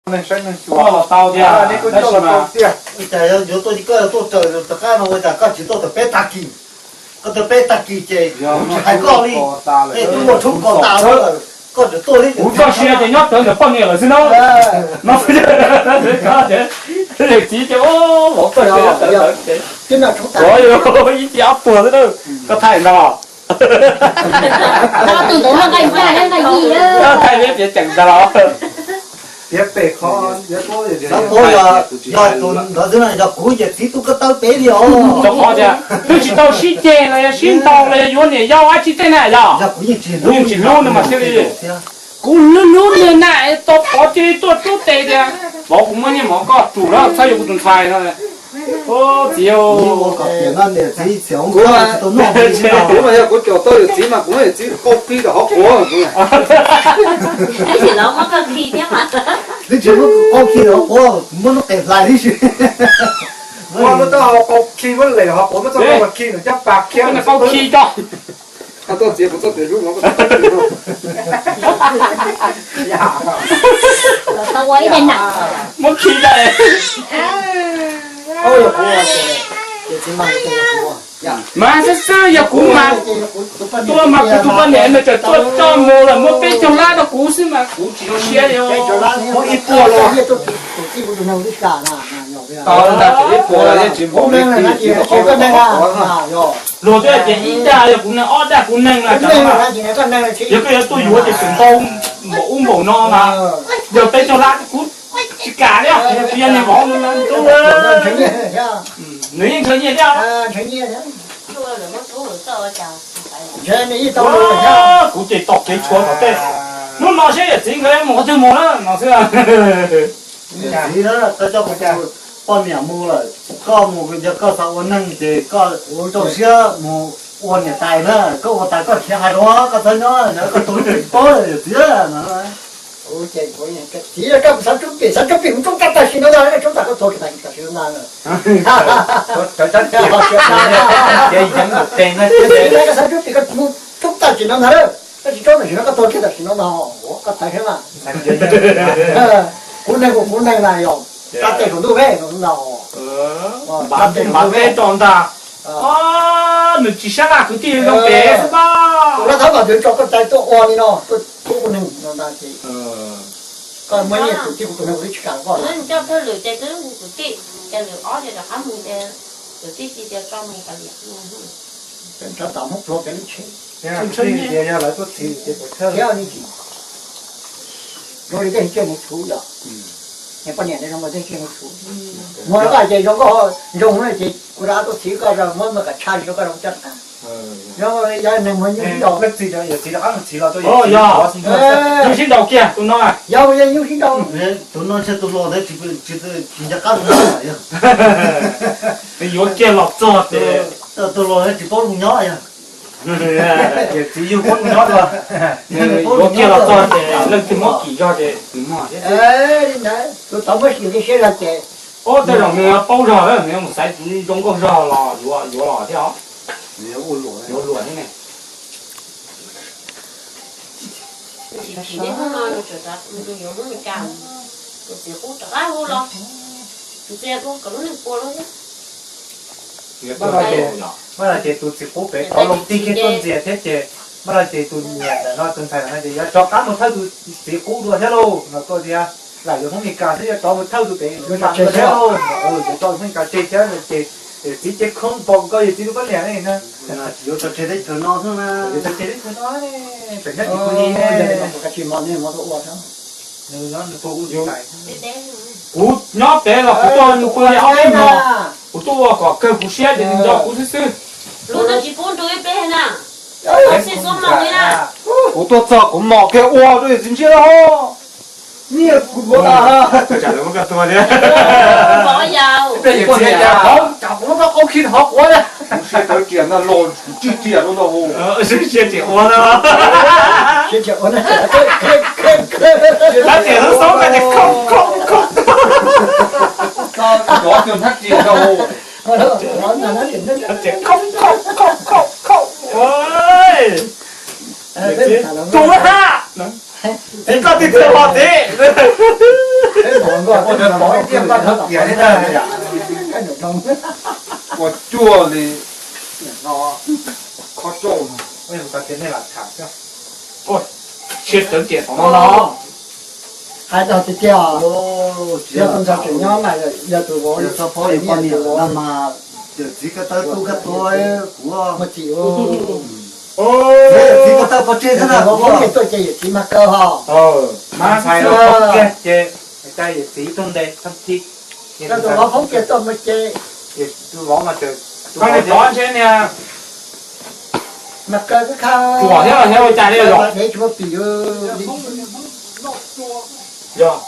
Koj los tau tiag, tab sis mas yuav tuaj, koj yuav tuaj raws rov qab no ua cas koj tsis tuaj tawm peb tag kis? Koj tawm peb tag kis ces kuv tsis hais koj li. Tej tub muaj tshoob ko tas lawm, koj tseem tuaj li. Kuv txoj sia ces nyob rawv ntawm poj niam lawm xwb na. No, txiv ces vauv txoj sia nyob rawv ntawd ces, ib ce ob puas xwb na. Koj thaij ntag los? Thaij peb piav ceem ntag los? Piav pem qhov, yog tus ntawd xwb na, yog kuv ces txiv tu ko taw pem li os. Rau qhov tias twb tsis tau sib ceg los yog sib ntaus los yog yuav niam yau dab tsi tej na yog. Kuv yeej tsis hlub nws mas thiaj li. Kuv hlub hlub nws na, tau pov tseg tuaj rub tes tias, vauv, kuv muab niag mov koj tsum lawm, txhob yuav kuv tus ntxhais no. Txiv, kuv mas yog kuv caum tau yawm txiv mas kuv muab yawm txiv qaug qhi rau hauv quav. Twb tsis muab qaug qhi rau hauv quav, kuv muab lub qe hlais tib si. Muab lub taub hau qaug qhi, muab lem rau hauv quav, muab txoj kab ua khi nws caj pas khiab, qaug qhi tso. Koj tuaj txiav kuv txoj tes hlub no, koj tuaj txiav no. Muab khi tso. Mas xwb xwb yog kuv mas, tuaj mas kuv tus poj niam nws tseem tuaj coj mus lawm, muab peb caug lab rau kuv xwb mas kuv tsis zoo siab li. Muab ib puas los. Tau ntag, tseem ib puas los yeej tsis npaum li. Luag twb tias ib dag yog kuv neeg, ob dag kuv neeg na. Yog koj yuav tuaj yuav ces tseem ntau npaum ub npaum no mas, yog peb caug lab kuv tsis kam li, kuv yog niag vauv no. Nws yeej ntshaw nyiaj thiab. Kuv ces tom kev tshuav tom tej, hnub no seb yawm txiv nkawd mus qhov twg mus na no xwb. Txiv, koj coj kuv tus poj niam mus lawm, koj mus yog koj xav ua neeg ces koj rau siab mus ua niam tais na, koj ua tais koj khiav hais rau koj txhob nyob, koj tus tsis paub yawm txiv no. Txiv, koj xav tsub pim, xav tsub pim mus tsub tag tam sim no ntag, tsub tag koj tuag tam sim no ntag. Koj xav tsub pim koj mus tsub tam sim no ntag, koj tsis tsub tam sim no koj tuag kiag tam sim no ntag, koj tawv thiab mas. Kuv neeg kuv, kuv neeg na yog, tsa tes saum ntuj peb no ntag. Npam teb tso ntag. Nws tsis sab laj kwv tij zoo pem xwb mas. Kuv rov thab mas twv tso koj tais tuaj ua li no, tuaj kuv neeg no ntag ces koj muaj nyiaj tus tij kuv tus neeg kuv twb tsis kam koj. Coj thawj lwm ces twb tus tij, ces lwm ob ces rov qab mus ces tus tij tsis tias tso mus kav liam. Tso tom Hmoob Pluag pem lub tsheb. Thiab li ces zoo li tej tsiaj mus txhuv yom. Poj niam zoo li tej tsiaj mus txhuv. Muag rau koj ces zoo, koj zoo ces kuv rov tuaj txhiv koj, muab koj tshaj li koj zoo coj tag. Zoo yog neeg muag nyuj sib ntaus, leej txiv yawm txiv rov qab mus txhiv los rau yawm txiv. Nyuj sib ntaus kiag tus no. Yog yog nyuj sib ntaus. Tus no ntshe tus hluas ntawd tsis nco qab tus no yog. Yuav kiag los txog ces tus hluas tsis paub lus nyob yog. Yawm txiv yug paub lus nyob dua. Yuav kiag los txog ces leej twg muab kim zog ces tsis muaj. Tus tod muab sim li siab zog ces, ub, tej zaum nws paub zog, nws yuav mus xaiv tsis zoo nkauj zog los yuav, yuav los thiab os. Yuav luam thiab ne. Tsis tsim nej hnub no yuav Hmoob Mes Kas, tus txiv qub rov qab hu los, tus txiv kom lub neej pua lub thiab. Mas ces tus txiv qub pem tod los tig kiag tuaj ntxias thiab ces, mas ces tus niam ntawm no tus ntxhais ntawm no ces yuav rov qab mus thawj tus txiv qub dua thiab lauj no tuaj thiab. Lam yuav Hmoob Mes Kas xwb yuav rov mus thawj tus pem yuav tso Hmoob Mes Kas tseg thiab ces, txiv ces khoob pom koj yawm txiv tus poj niam ne na. Yuav tso tseg teb chaws no xwb na. Yuav tso tseg teb chaws no ne, tseem nyob tsis pw li ne. Kuv nyob pem los kuv tuaj pw li ob peb hmo, kuv tuaj ua kom kawg kuv siab ces nws nco kuv xwb xwb. Kuv tuaj txog kuv mos kiag ua rau yawm txiv ntsiab lawm. Nyiaj kuv tuav tas. Tej yawm txiv, hauv cas kuv muab koj qaug khi hauv quav li. Kuv siab tawv riam ntag los kuv tsis riam rau ntag. Siab tsis ua na. Tab riam lub xauv ko ces khoo khoo khoo. Cov tus hnab riam ntag. Riam khoo khoo khoo khoo khoo. Tus ha, txiv koj tig txias los txiv. Ua cuag li no, kho rau, ua, tsis sawv tias xav no no. Hais tau tiag tiag, yog tus ntxhais tseem nyob mas yog tus vauv, yog tus vauv, yawm txiv ko taw tub kab tua kuv, muaj txiv, yawm txiv ko taw pov tseg thiab na, vauv tuaj ces yawm txiv mas kaw ho. Mas hais los kiag ces yawm txiv tuaj ntes thab thib. Tus vauv hoob kiag tuaj mus ces, tus vauv mas, koj niag tod ntshe niag mas kaw kab kha, ruam thiab los yog ua cas li los dev tsis muaj pim. Yog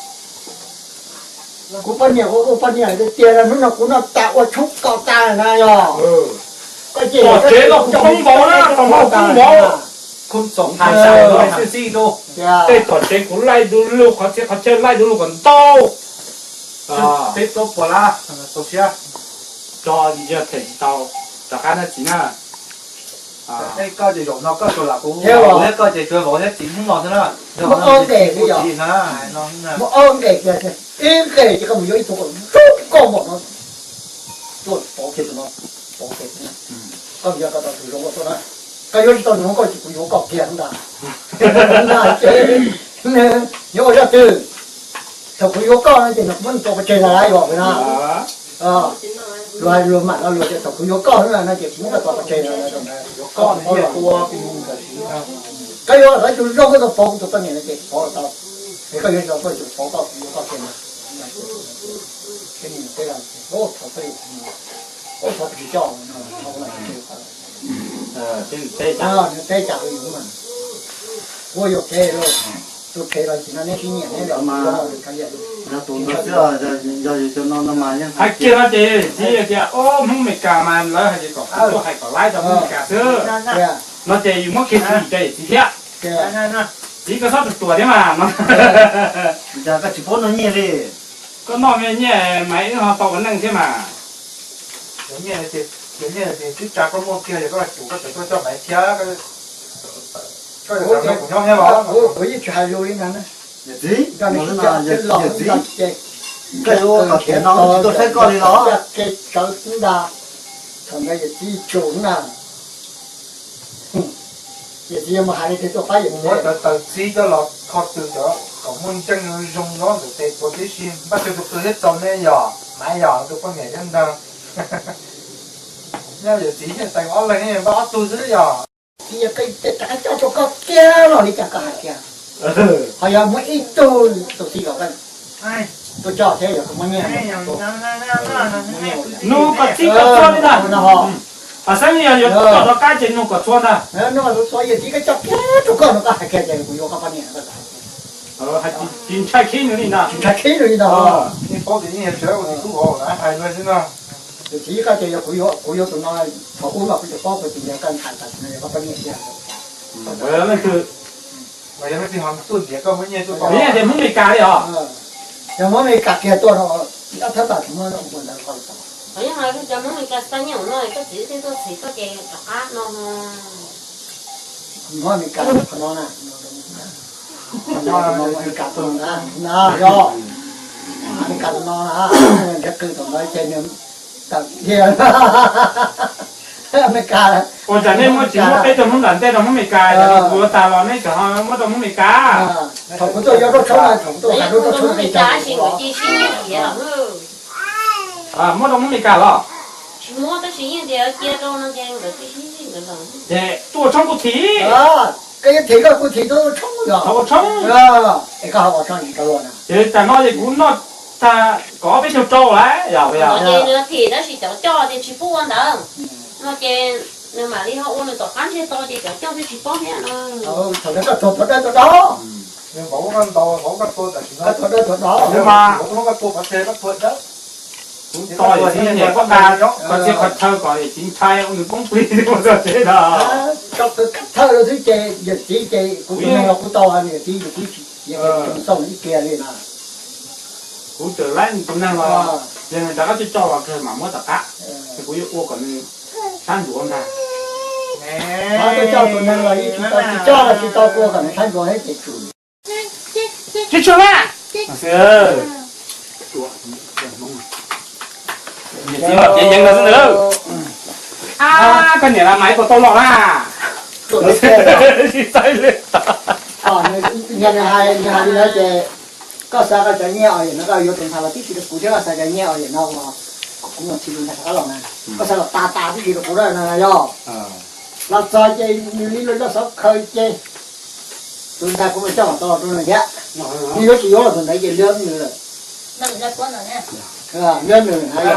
kuv poj niam ua, ua poj niam tiag tiag, hnub no kuv noj tas ua tshoob koj tas na yog. Tom tsev no kuv poob vauv na, tom no kuv poob vauv. Tej tom tsev kuv laij du lug, qhov txhia qhov chaw laij du lug kom ntau. Tso yog them tsis tau, rov qab na txiv na. Koj ces zaum no koj tsuas lam kuv, koj ces tsuas vauv thiab txiv hnub no xwb na. Muaj ob nqe xwb yog, muaj ob nqe kiag, ib nqe ces koj mus yuav ib tug kom zoo koj npaum no, tuaj pov kiag tus no, pov kiag, koj yuav tau tus zoo koj tuaj na. Koj yuav tsis tau tus zoo koj ces kuv yuav koj kiag ntag. Yuav ua zaj twg? Thaum kuv yuav koj no ces nws muab nws tua pov tseg ntag lauj, yuav na. Luag hais luag mam no luag tias thaum kuv yuav koj no ces kuv muab koj tua pov tseg ntag. Koj yuav tau ib tug zoo koj tuaj pov kuv tus poj niam no ces pov tau, es koj yuav tsis tau koj yuav pov koj, kuv yuav koj kiag ntag. Ua tsis coj, nws teb cas, nws teb cas yuav mas, ua yuam kev lauj, tus kev los tsis no neb sib nyiam neb los mas, yog tus no xwb, yog yus cov no no mas yeej hais kiag no ces txiv tias, o, Hmoob Amelikas mas lawv hais tias kom kuv tuaj hais kom laib rau Hmoob Amelikas xwb, no ces yus muab kiag txiv yim rau yawm txiv thiab. Txiv koj txhob tuam tuam thiab mas no. Koj tsis paub noj nyiaj li. Koj noj me nyiaj mas wb ho tau ua neej thiab mas. Twb tsa koj muaj kiag, koj coj Maiv thiab, koj yeej tsis hais lus li ntag. Yawm txiv, yawm txiv, koj yuav kom tiam no tsis tuaj saib koj li los? Kev tsawv xwb ntag. Thaum ntawd yawm txiv tsum na. Yawm txiv yuav mus hais li twg tuaj pab yawm txiv? Muab cov taws txib coj los kho tw cov kom muaj ntseej zoo nyob ntawm tes puav tib si, npaj tsawg tus pw thiab tau ne yog Maiv yog tus poj niam thiab ntag. Nyob yawm txiv thiaj teem ob leeg, npaj ob tug xwb yog. Txiv yog koj tej rov qab coj rau koj kiag los li cas koj hais kiag. Ho yog muaj ib tug tus txiv kom koj tuaj coj thiab yog koj muaj nyiaj. Nug kom txhij kom txhua li ntag. Xeeb yog yuav coj rov qab ces nug kom txhua ntag. Nug kom txhua, yawm txiv koj coj kiag rau koj no koj hais kiag ces kuv yuav koj poj niam. Tsis ntshai khib nws li ntag. Tsis ntshai khib nws li ntag. Yawm txiv koj ces yog kuv yuav tus no, thaum ub mas kuv tsis paub, kuv tsis ntiav koj ntshai tas no yog koj poj niam tiag. Leej twg? Tias Hmoob Amelikas li os. Yog Hmoob Amelikas kiag tuaj no, ob thab tas tsis muab ua ntawd koj li tau. Qhov nyob hais cov Hmoob Amelikas xa nyiaj no koj txiv thiaj tuaj txhim koj ces rov qab no. Hmoob Amelikas qhov no na, Amelikas tus no na, yog Amelikas tus no na, nrhiav qw thaum ntawd ces nws tawm kiag. Amelikas. Ua cas nej muab tsis muab peb tug Hmoob nram ntej rau Hmoob Amelikas, kuv yuav tas los nej tseem muab rau Hmoob Amelikas? Thaum kuv tuaj yuav rooj tshoob, thaum kuv tuaj yuav rooj tshoob, muab rau Hmoob Amelikas los? Tsis muab, tab sis yeej tias cia rau no ces nkawd cia sib ntsib nkawd los. Ces tuaj tshoob kuv thim. Koj yuav thim koj kuv thim tuaj ua tshoob yog. Thaum ua tshoob. Es koj ho ua tshoob tsis tau ua na. Ces tam no ces kuv noj tag kom ob peb caug rau lawm yog. Ces nws thim tab sis cov coj ces tsis pub ua ntawd. No ces nws mam li ho ua nws tom qab ntseg to ces cov coj thiaj tsis paub thiab no. Thaum ntawd koj tuag tuag dawb tuag do. Koj tuag dawb tuag do. Kuv tos yawm txiv nyem pob qa, qhov txhia qhov chaw kom yawm txiv ntshai ua nws poob plig ua txog tsev no. Tso pw kab thawj rau xwb ces yawm txiv ces kuv tus neeg los kuv tau yawm txiv, yawm txiv tsis xauj ib kiag li na. Kuv txawm laib tus neeg los, yog nws rov qab coj coj los kawg mam muab tom qab, es kuv yuav ua kom nws sab ntsuav ntag. Coj tus neeg los yeej tsis tau, tsis coj los tsis tau, ua kom nws sab ntsuav thiab ces tsum. Tsis tsum na. Niam txiv mam piav yeev no xwb ntag lauj. Koj niam mas ib puas tau los na. Nws hais li no ces koj xav koj cov nyiaj os yam no koj yuav tus ntxhais los tib si rau kuv thiab, koj xav cov nyiaj os yam no uas kuv mus tsis tus ntxhais rov qab los na, koj xav los tas tas tib si rau kuv na yog. Los txog ces nws li luag coj xov khaws ces tus ntxhais kuv mus coj los tau los rau nws thiab. Nws yuav tsis yuav los tus ntawd ces liab nws lawm. Liab nws.